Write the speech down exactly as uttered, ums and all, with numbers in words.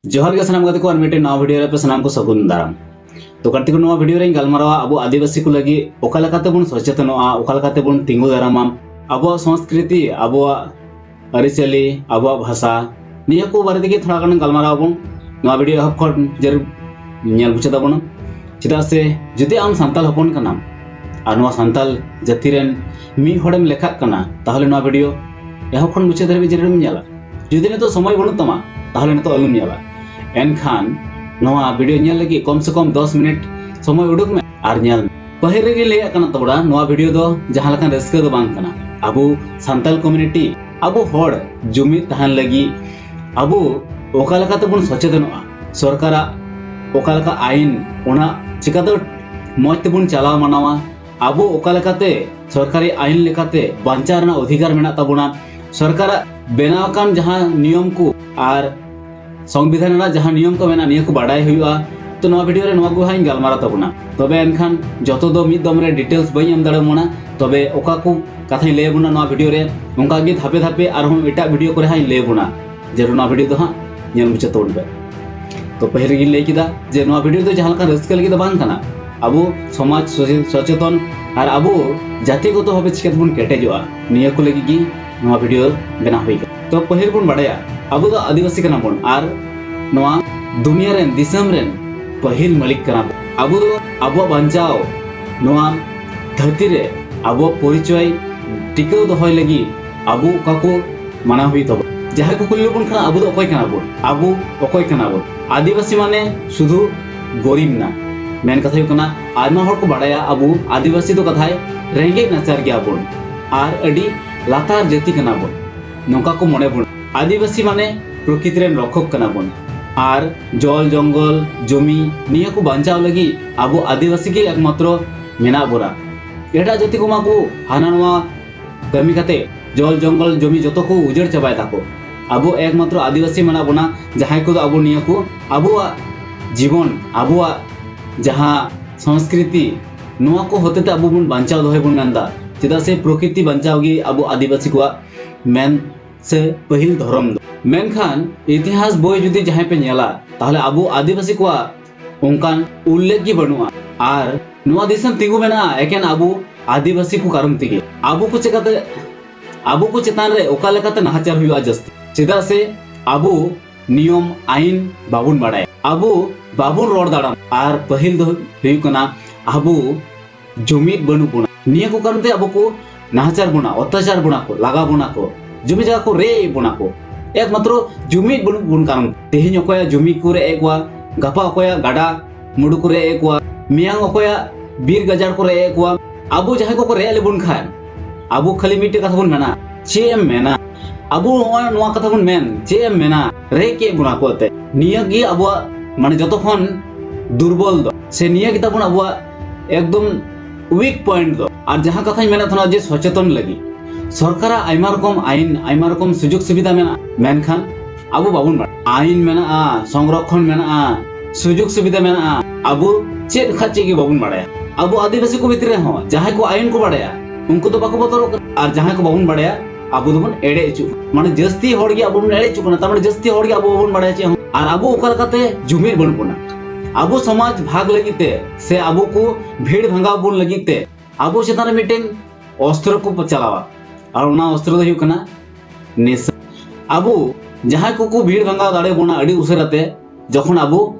ᱡᱚᱦᱟᱨ ᱜᱮ ᱥᱟᱱᱟᱢ ᱜᱟᱛᱮ ᱠᱚ, ᱟᱨ ᱢᱤᱫᱴᱮᱱ ᱱᱟᱣᱟ ᱵᱷᱤᱰᱤᱭᱳ ᱨᱮ ᱟᱯᱮ ᱥᱟᱱᱟᱢ ᱠᱚ ᱥᱟᱹᱜᱩᱱ ᱫᱟᱨᱟᱢ᱾ ᱛᱚ ᱜᱟᱛᱮ ᱠᱚ, ᱱᱚᱣᱟ ᱵᱷᱤᱰᱤᱭᱳ ᱨᱮᱧ ᱜᱟᱞᱢᱟᱨᱟᱣᱟ ᱟᱵᱚ ᱟᱹᱫᱤᱵᱟᱹᱥᱤ ᱠᱚ ᱞᱟᱹᱜᱤᱫ ᱚᱠᱟ ᱞᱮᱠᱟᱛᱮ ᱵᱚᱱ ᱥᱚᱪᱮᱛᱚᱱᱚᱜᱼᱟ, ᱚᱠᱟ ᱞᱮᱠᱟᱛᱮ ᱵᱚᱱ ᱛᱤᱸᱜᱩ ᱫᱟᱨᱟᱢᱟ ᱟᱵᱚᱣᱟᱜ ᱥᱚᱝᱥᱠᱨᱤᱛᱤ, ᱟᱵᱚᱣᱟᱜ ᱟᱹᱨᱤᱪᱟᱹᱞᱤ, ᱟᱵᱚᱣᱟᱜ ᱵᱷᱟᱥᱟ, ᱱᱤᱭᱟᱹ ᱠᱚ ᱵᱟᱨᱮ ᱛᱮᱜᱮ ᱛᱷᱚᱲᱟ ᱜᱟᱱ ᱜᱟᱞᱢᱟᱨᱟᱣ ᱟᱵᱚᱱ᱾ ᱱᱚᱣᱟ ᱵᱷᱤᱰᱤᱭᱳ ᱮᱦᱚᱵ ᱠᱷᱚᱱ ᱡᱟᱹᱨᱩᱲ ᱧᱮᱞ ᱢᱩᱪᱟᱹᱫ ᱛᱟᱵᱚᱱᱟ, ᱪᱮᱫᱟᱜ ᱥᱮ ᱡᱩᱫᱤ ᱟᱢ ᱥᱟᱱᱛᱟᱞ ᱦᱚᱯᱚᱱ ᱠᱟᱱᱟᱢ ᱟᱨ ᱱᱚᱣᱟ ᱥᱟᱱᱛᱟᱞ ᱡᱟᱹᱛᱤ ᱨᱮᱱ ᱢᱤᱫ ᱦᱚᱲᱮᱢ ᱞᱮᱠᱷᱟᱜ ᱠᱟᱱᱟ, ᱛᱟᱦᱚᱞᱮ ᱱᱚᱣᱟ ᱵᱷᱤᱰᱤᱭᱳ ᱮᱦᱚᱵ ᱠᱷᱚᱱ ᱢᱩᱪᱟᱹᱫ ᱫᱷᱟᱹᱵᱤᱡ ᱡᱟᱹᱨᱩᱲᱮᱢ ᱧᱮᱞᱟ᱾ ᱡᱩᱫᱤ ᱱᱤᱛᱚᱜ ᱥᱚᱢᱚᱭ ᱵᱟᱹᱱᱩᱜ ᱛᱟᱢᱟ, ᱛᱟᱦᱚᱞᱮ ᱱᱤᱛᱚᱜ ᱟᱞᱚᱢ ᱧᱮᱞᱟ᱾ ᱮᱱᱠᱷᱟᱱ ᱱᱚᱣᱟ ᱵᱷᱤᱰᱤᱭᱳ ᱧᱮᱞ ᱞᱟᱹᱜᱤᱫ ᱠᱚᱢ ᱥᱮ ᱠᱚᱢ ᱫᱚᱥ ᱢᱤᱱᱤᱴ ᱥᱚᱢᱚᱭ ᱩᱰᱩᱠ ᱢᱮ ᱟᱨ ᱧᱮᱞ ᱢᱮ᱾ ᱯᱟᱹᱦᱤᱞ ᱨᱮᱜᱮᱧ ᱞᱟᱹᱭᱟᱜ ᱠᱟᱱᱟ ᱛᱟᱵᱚᱱᱟ, ᱱᱚᱣᱟ ᱵᱷᱤᱰᱤᱭᱳ ᱫᱚ ᱡᱟᱦᱟᱸ ᱞᱮᱠᱟᱱ ᱨᱟᱹᱥᱠᱟᱹ ᱫᱚ ᱵᱟᱝ ᱠᱟᱱᱟ᱾ ᱟᱵᱚ ᱥᱟᱱᱛᱟᱞ ᱠᱚᱢᱤᱭᱩᱱᱤᱴᱤ, ᱟᱵᱚ ᱦᱚᱲ ᱡᱩᱢᱤᱫ ᱛᱟᱦᱮᱱ ᱞᱟᱹᱜᱤᱫ ᱟᱵᱚ ᱚᱠᱟ ᱞᱮᱠᱟᱛᱮᱵᱚᱱ ᱥᱚᱪᱮᱛᱚᱱᱚᱜᱼᱟ, ᱥᱚᱨᱠᱟᱨᱟᱜ ᱚᱠᱟ ᱞᱮᱠᱟ ᱟᱭᱤᱱ, ᱚᱱᱟ ᱪᱤᱠᱟᱹᱛᱮ ᱢᱚᱡᱽ ᱛᱮᱵᱚᱱ ᱪᱟᱞᱟᱣ ᱢᱟᱱᱟᱣᱟ, ᱟᱵᱚ ᱚᱠᱟ ᱞᱮᱠᱟᱛᱮ ᱥᱚᱨᱠᱟᱨᱤ ᱟᱭᱤᱱ ᱞᱮᱠᱟᱛᱮ ᱵᱟᱧᱪᱟᱣ ᱨᱮᱱᱟᱜ ᱚᱫᱷᱤᱠᱟᱨ ᱢᱮᱱᱟᱜ ᱛᱟᱵᱚᱱᱟ, ᱥᱚᱨᱠᱟᱨᱟᱜ ᱵᱮᱱᱟᱣ ᱟᱠᱟᱱ ᱡᱟᱦᱟᱸ ᱱᱤᱭᱚᱢ ᱠᱚ ᱟᱨ ᱥᱚᱝᱵᱤᱫᱷᱟᱱ ᱨᱮᱱᱟᱜ ᱡᱟᱦᱟᱸ ᱱᱤᱭᱚᱢ ᱠᱚ ᱢᱮᱱᱟᱜᱼᱟ, ᱱᱤᱭᱟᱹ ᱠᱚ ᱵᱟᱰᱟᱭ ᱦᱩᱭᱩᱜᱼᱟ᱾ ᱛᱚ ᱱᱚᱣᱟ ᱵᱷᱤᱰᱤᱭᱳ ᱨᱮ ᱱᱚᱣᱟ ᱠᱚ ᱦᱟᱸᱜ ᱤᱧ ᱜᱟᱞᱢᱟᱨᱟᱣ ᱛᱟᱵᱚᱱᱟ᱾ ᱛᱚᱵᱮ ᱮᱱᱠᱷᱟᱱ ᱡᱚᱛᱚ ᱫᱚ ᱢᱤᱫ ᱫᱚᱢ ᱨᱮ ᱰᱤᱴᱮᱞᱥ ᱵᱟᱹᱧ ᱮᱢ ᱫᱟᱲᱮᱭᱟᱵᱚᱱᱟ, ᱛᱚᱵᱮ ᱚᱠᱟ ᱠᱚ ᱠᱟᱛᱷᱟᱧ ᱞᱟᱹᱭ ᱟᱵᱚᱱᱟ ᱱᱚᱣᱟ ᱵᱷᱤᱰᱤᱭᱳ ᱨᱮ, ᱚᱱᱠᱟ ᱜᱮ ᱫᱷᱟᱯᱮ ᱫᱷᱟᱯᱮ ᱟᱨᱦᱚᱸ ᱮᱴᱟᱜ ᱵᱷᱤᱰᱤᱭᱳ ᱠᱚᱨᱮ ᱦᱟᱸᱜ ᱤᱧ ᱞᱟᱹᱭ ᱟᱵᱚᱱᱟ᱾ ᱡᱟᱹᱨᱩᱲ ᱱᱚᱣᱟ ᱵᱷᱤᱰᱤᱭᱳ ᱫᱚ ᱦᱟᱸᱜ ᱧᱮᱞ ᱢᱩᱪᱟᱹᱫ ᱛᱟᱵᱚᱱ ᱯᱮ᱾ ᱛᱚ ᱯᱟᱹᱦᱤᱞ ᱨᱮᱜᱮᱧ ᱞᱟᱹᱭ ᱠᱮᱫᱟ ᱡᱮ ᱱᱚᱣᱟ ᱵᱷᱤᱰᱤᱭᱳ ᱫᱚ ᱡᱟᱦᱟᱸ ᱞᱮᱠᱟᱱ ᱨᱟᱹᱥᱠᱟᱹ ᱞᱟᱹᱜᱤᱫ ᱫᱚ ᱵᱟᱝ ᱠᱟᱱᱟ᱾ ᱟᱵᱚ ᱥᱚᱢᱟᱡᱽ ᱥᱚᱪᱮ-, ᱥᱚᱪᱮᱛᱚᱱ ᱟᱨ ᱟᱵᱚ ᱡᱟᱹᱛᱤᱜᱚᱛᱚ ᱵᱷᱟᱵᱮ ᱪᱤᱠᱟᱹ ᱛᱮᱵᱚᱱ ᱠᱮᱴᱮᱡᱚᱜᱼᱟ, ᱱᱤᱭᱟᱹ ᱠᱚ ᱞᱟᱹᱜᱤᱫ ᱜᱮ ᱱᱚᱣᱟ ᱵᱷᱤᱰᱤᱭᱳ ᱵᱮᱱᱟᱣ ᱦᱩᱭ ᱠᱟᱱᱟ᱾ ᱛᱚ ᱯᱟᱹᱦᱤᱞ ᱵᱚᱱ ᱵᱟᱰᱟᱭᱟ, ᱟᱵᱚ ᱫᱚ ᱟᱹᱫᱤᱵᱟᱹᱥᱤ ᱠᱟᱱᱟ ᱵᱚᱱ ᱟᱨ ᱱᱚᱣᱟ ᱫᱩᱱᱤᱭᱟᱹ ᱨᱮᱱ, ᱫᱤᱥᱚᱢ ᱨᱮᱱ ᱯᱟᱹᱦᱤᱞ ᱢᱟᱹᱞᱤᱠ ᱠᱟᱱᱟ ᱵᱚᱱ᱾ ᱟᱵᱚ ᱫᱚ ᱟᱵᱚᱣᱟᱜ ᱵᱟᱧᱪᱟᱣ, ᱱᱚᱣᱟ ᱫᱷᱟᱹᱨᱛᱤ ᱨᱮ ᱟᱵᱚᱣᱟᱜ ᱯᱚᱨᱤᱪᱚᱭ ᱴᱤᱠᱟᱹᱣ ᱫᱚᱦᱚᱭ ᱞᱟᱹᱜᱤᱫ ᱟᱵᱚ ᱚᱠᱟ ᱠᱚ ᱢᱟᱱᱟᱣ ᱦᱩᱭᱩᱜ ᱛᱟᱵᱚᱱᱟ᱾ ᱡᱟᱦᱟᱸᱭ ᱠᱚ ᱠᱩᱞᱤ ᱵᱚᱱ ᱠᱟᱱᱟ, ᱟᱵᱚ ᱫᱚ ᱚᱠᱚᱭ ᱠᱟᱱᱟ ᱵᱚᱱ, ᱟᱵᱚ ᱚᱠᱚᱭ ᱠᱟᱱᱟ ᱵᱚᱱ? ᱟᱹᱫᱤᱵᱟᱹᱥᱤ ᱢᱟᱱᱮ ᱥᱩᱫᱷᱩ ᱜᱚᱨᱤᱵ ᱱᱟ᱾ ᱢᱮᱱ ᱠᱟᱛᱷᱟ ᱦᱩᱭᱩᱜ ᱠᱟᱱᱟ, ᱟᱭᱢᱟ ᱦᱚᱲ ᱠᱚ ᱵᱟᱰᱟᱭᱟ ᱟᱵᱚ ᱟᱹᱫᱤᱵᱟᱹᱥᱤ ᱫᱚ ᱠᱟᱛᱷᱟᱭ ᱨᱮᱸᱜᱮᱡ ᱱᱟᱪᱟᱨ ᱜᱮᱭᱟ ᱵᱚᱱ ᱟᱨ ᱟᱹᱰᱤ ᱞᱟᱛᱟᱨ ᱡᱟᱹᱛᱤ ᱠᱟᱱᱟ ᱵᱚᱱ, ᱱᱚᱝᱠᱟ ᱠᱚ ᱢᱚᱱᱮ ᱵᱚᱱᱟ᱾ ᱟᱹᱫᱤᱵᱟᱹᱥᱤ ᱢᱟᱱᱮ ᱯᱨᱚᱠᱤᱛᱤ ᱨᱮᱱ ᱨᱚᱠᱷᱚᱠ ᱠᱟᱱᱟ ᱵᱚᱱ ᱟᱨ ᱡᱚᱞ, ᱡᱚᱝᱜᱚᱞ, ᱡᱚᱢᱤ, ᱱᱤᱭᱟᱹ ᱠᱚ ᱵᱟᱧᱪᱟᱣ ᱞᱟᱹᱜᱤᱫ ᱟᱵᱚ ᱟᱹᱫᱤᱵᱟᱹᱥᱤ ᱜᱮ ᱮᱠᱢᱟᱛᱨᱚ ᱢᱮᱱᱟᱜ ᱵᱚᱱᱟ᱾ ᱮᱴᱟᱜ ᱡᱟᱹᱛᱤ ᱠᱚᱢᱟ ᱠᱚ ᱦᱟᱱᱟ ᱱᱚᱣᱟ ᱠᱟᱹᱢᱤ ᱠᱟᱛᱮ ᱡᱚᱞ, ᱡᱚᱝᱜᱚᱞ, ᱡᱚᱢᱤ ᱡᱚᱛᱚ ᱠᱚ ᱩᱡᱟᱹᱲ ᱪᱟᱵᱟᱭ ᱛᱟᱠᱚ᱾ ᱟᱵᱚ ᱮᱠᱢᱟᱛᱨᱚ ᱟᱹᱫᱤᱵᱟᱹᱥᱤ ᱢᱮᱱᱟᱜ ᱵᱚᱱᱟ, ᱡᱟᱦᱟᱸᱭ ᱠᱚᱫᱚ ᱟᱵᱚ ᱱᱤᱭᱟᱹ ᱠᱚ ᱟᱵᱚᱣᱟᱜ ᱡᱤᱵᱚᱱ, ᱟᱵᱚᱣᱟᱜ ᱡᱟᱦᱟᱸ ᱥᱚᱝᱥᱠᱨᱤᱛᱤ, ᱱᱚᱣᱟ ᱠᱚ ᱦᱚᱛᱮᱛᱮ ᱟᱵᱚ ᱵᱚᱱ ᱵᱟᱧᱪᱟᱣ ᱫᱚᱦᱚᱭ ᱵᱚᱱ ᱢᱮᱱᱫᱟ᱾ ᱪᱮᱫᱟᱜ ᱥᱮ ᱯᱨᱚᱠᱤᱛᱤ ᱵᱟᱧᱪᱟᱣ ᱜᱮ ᱟᱵᱚ ᱟᱹᱫᱤᱵᱟᱹᱥᱤ ᱠᱚᱣᱟᱜ ᱢᱮᱱ ᱥᱮ ᱯᱟᱹᱦᱤᱞ ᱫᱷᱚᱨᱚᱢ ᱫᱚ᱾ ᱢᱮᱱᱠᱷᱟᱱ ᱤᱛᱤᱦᱟᱥ ᱵᱳᱭ ᱡᱩᱫᱤ ᱡᱟᱦᱟᱸᱭ ᱯᱮ ᱧᱮᱞᱟ, ᱛᱟᱦᱞᱮ ᱟᱵᱚ ᱟᱹᱫᱤᱵᱟᱹᱥᱤ ᱠᱚᱣᱟᱜ ᱚᱱᱠᱟᱱ ᱩᱞᱞᱮᱠᱷ ᱜᱮ ᱵᱟᱹᱱᱩᱜᱼᱟ᱾ ᱟᱨ ᱱᱚᱣᱟ ᱫᱤᱥᱚᱢ ᱛᱤᱸᱜᱩ ᱢᱮᱱᱟᱜᱼᱟ ᱮᱠᱮᱱ ᱟᱵᱚ ᱟᱹᱫᱤᱵᱟᱹᱥᱤ ᱠᱚ ᱠᱟᱨᱚᱱ ᱛᱮᱜᱮ᱾ ᱟᱵᱚ ᱠᱚ ᱪᱮᱠᱟᱛᱮ, ᱟᱵᱚ ᱠᱚ ᱪᱮᱛᱟᱱ ᱨᱮ ᱚᱠᱟ ᱞᱮᱠᱟᱛᱮ ᱱᱟᱦᱟᱪᱟᱨ ᱦᱩᱭᱩᱜᱼᱟ ᱡᱟᱹᱥᱛᱤ? ᱪᱮᱫᱟᱜ ᱥᱮ ᱟᱵᱚ ᱱᱤᱭᱚᱢ ᱟᱭᱤᱱ ᱵᱟᱵᱚᱱ ᱵᱟᱲᱟᱭᱟ᱾ ᱟᱵᱚ ᱵᱟᱵᱚᱱ ᱨᱚᱲ ᱫᱟᱲᱮᱭᱟᱜᱼᱟ᱾ ᱟᱨ ᱯᱟᱹᱦᱤᱞ ᱫᱚ ᱦᱩᱭᱩᱜ ᱠᱟᱱᱟ ᱟᱵᱚ ᱡᱩᱢᱤᱫ ᱵᱟᱹᱱᱩᱜ ᱵᱚᱱᱟ᱾ ᱱᱤᱭᱟᱹ ᱠᱚ ᱠᱟᱨᱚᱱ ᱛᱮ ᱟᱵᱚ ᱠᱚ ᱱᱟᱦᱟᱪᱟᱨ ᱵᱚᱱᱟ, ᱚᱛᱛᱟᱪᱟᱨ ᱵᱚᱱᱟ ᱠᱚ, ᱞᱟᱜᱟ ᱵᱚᱱᱟ ᱠᱚ, ᱡᱩᱢᱤ ᱡᱟᱭᱜᱟ ᱠᱚ ᱨᱮᱡ ᱮᱫ ᱵᱚᱱᱟ ᱠᱚ᱾ ᱮᱠᱢᱟᱛᱨᱚ ᱡᱩᱢᱤᱫ ᱵᱟᱹᱱᱩᱜ ᱵᱚᱱ ᱠᱟᱨᱚᱱ᱾ ᱛᱮᱦᱮᱧ ᱚᱠᱚᱭᱟᱜ ᱡᱩᱢᱤ ᱠᱚ ᱨᱮᱡ ᱮᱫ ᱠᱚᱣᱟ, ᱜᱟᱯᱟ ᱚᱠᱚᱭᱟᱜ ᱜᱟᱰᱟ ᱢᱩᱰᱩ ᱠᱚ ᱨᱮᱡ ᱮᱫ ᱠᱚᱣᱟ, ᱢᱮᱭᱟᱝ ᱚᱠᱚᱭᱟᱜ ᱵᱤᱨ ᱜᱟᱡᱟᱲ ᱠᱚ ᱨᱮᱡ ᱮᱫ ᱠᱚᱣᱟ᱾ ᱟᱵᱚ ᱡᱟᱦᱟᱸᱭ ᱠᱚᱠᱚ ᱨᱮᱡ ᱞᱮᱵᱚᱱ ᱠᱷᱟᱱ, ᱟᱵᱚ ᱠᱷᱟᱹᱞᱤ ᱢᱤᱫᱴᱮᱡ ᱠᱟᱛᱷᱟ ᱵᱚᱱ ᱢᱮᱱᱟ, ᱪᱮᱫ ᱮᱢ ᱢᱮᱱᱟ? ᱟᱵᱚ ᱱᱚᱜᱼᱚᱭ ᱱᱚᱣᱟ ᱠᱟᱛᱷᱟ ᱵᱚᱱ ᱢᱮᱱ, ᱪᱮᱫ ᱮᱢ ᱢᱮᱱᱟ? ᱨᱮᱡ ᱠᱮᱫ ᱵᱚᱱᱟ ᱠᱚ ᱮᱱᱛᱮ᱾ ᱱᱤᱭᱟᱹ ᱜᱮ ᱟᱵᱚᱣᱟᱜ, ᱢᱟᱱᱮ, ᱡᱚᱛᱚ ᱠᱷᱚᱱ ᱫᱩᱨᱵᱚᱞ ᱫᱚ, ᱥᱮ ᱱᱤᱭᱟᱹ ᱜᱮ ᱛᱟᱵᱚᱱ ᱟᱵᱚᱣᱟᱜ ᱮᱠᱫᱚᱢ weak point ᱫᱚ᱾ ᱟᱨ ᱡᱟᱦᱟᱸ ᱠᱟᱛᱷᱟᱧ ᱢᱮᱱᱮᱫ ᱛᱟᱦᱮᱱᱟ ᱡᱮ ᱥᱚᱪᱮᱛᱚᱱ ᱞᱟᱹᱜᱤᱫ, ᱥᱚᱨᱠᱟᱨᱟᱜ ᱟᱭᱢᱟ ᱨᱚᱠᱚᱢ ᱟᱭᱤᱱ, ᱟᱭᱢᱟ ᱨᱚᱠᱚᱢ ᱥᱩᱡᱳᱜᱽ ᱥᱩᱵᱤᱫᱷᱟ ᱢᱮᱱᱟᱜᱼᱟ, ᱢᱮᱱᱠᱷᱟᱱ ᱟᱵᱚ ᱵᱟᱵᱚᱱ ᱵᱟᱲᱟᱭᱟ᱾ ᱟᱭᱤᱱ ᱢᱮᱱᱟᱜᱼᱟ, ᱥᱚᱝᱨᱚᱠᱷᱚᱱ ᱢᱮᱱᱟᱜᱼᱟ, ᱥᱩᱡᱳᱜᱽ ᱥᱩᱵᱤᱫᱷᱟ ᱢᱮᱱᱟᱜᱼᱟ, ᱟᱵᱚ ᱪᱮᱫ ᱠᱷᱟᱡ ᱪᱮᱫ ᱜᱮ ᱵᱟᱵᱚᱱ ᱵᱟᱲᱟᱭᱟ᱾ ᱟᱵᱚ ᱟᱹᱫᱤᱵᱟᱹᱥᱤ ᱠᱚ ᱵᱷᱤᱛᱨᱤ ᱨᱮᱦᱚᱸ ᱡᱟᱦᱟᱸᱭ ᱠᱚ ᱟᱭᱤᱱ ᱠᱚ ᱵᱟᱲᱟᱭᱟ, ᱩᱱᱠᱩ ᱫᱚ ᱵᱟᱠᱚ ᱵᱚᱛᱚᱨᱚᱜ ᱠᱟᱱᱟ, ᱟᱨ ᱡᱟᱦᱟᱸᱭ ᱠᱚ ᱵᱟᱵᱚᱱ ᱵᱟᱲᱟᱭᱟ, ᱟᱵᱚ ᱫᱚᱵᱚᱱ ᱮᱲᱮ ᱦᱚᱪᱚᱜ ᱠᱟᱱᱟ᱾ ᱢᱟᱱᱮ, ᱡᱟᱹᱥᱛᱤ ᱦᱚᱲ ᱜᱮ ᱟᱵᱚ ᱵᱚᱱ ᱮᱲᱮ ᱦᱚᱪᱚᱜ ᱠᱟᱱᱟ, ᱛᱟᱨ ᱢᱟᱱᱮ ᱡᱟᱹᱥᱛᱤ ᱦᱚᱲ ᱜᱮ ᱟᱵᱚ ᱵᱟᱵᱚᱱ ᱵᱟᱲᱟᱭᱟ ᱪᱮᱫ ᱦᱚᱸ, ᱟᱨ ᱟᱵᱚ ᱚᱠᱟ ᱞᱮᱠᱟᱛᱮ ᱡᱩᱢᱤᱫ ᱵᱟᱹᱱᱩᱜ ᱵᱚᱱᱟ᱾ ᱟᱵᱚ ᱥᱚᱢᱟᱡᱽ ᱵᱷᱟᱜᱽ ᱞᱟᱹᱜᱤᱫ ᱛᱮ ᱥᱮ ᱟᱵᱚ ᱠᱚ ᱵᱷᱤᱲ ᱵᱷᱟᱸᱜᱟᱣ ᱵᱚᱱ ᱞᱟᱹᱜᱤᱫ ᱛᱮ ᱟᱵᱚ ᱪᱮᱛᱟᱱ ᱨᱮ ᱢᱤᱫᱴᱮᱱ ᱚᱥᱛᱨᱚ ᱠᱚ ᱪᱟᱞᱟᱣᱟ, ᱟᱨ ᱚᱱᱟ ᱚᱥᱛᱨᱚ ᱫᱚ ᱦᱩᱭᱩᱜ ᱠᱟᱱᱟ ᱱᱮᱥᱟ᱾ ᱟᱵᱚ ᱡᱟᱦᱟᱸᱭ ᱠᱚᱠᱚ ᱵᱷᱤᱲ ᱵᱷᱟᱸᱜᱟᱣ ᱫᱟᱲᱮ ᱵᱚᱱᱟ ᱟᱹᱰᱤ ᱩᱥᱟᱹᱨᱟ ᱛᱮ, ᱡᱚᱠᱷᱚᱱ ᱟᱵᱚ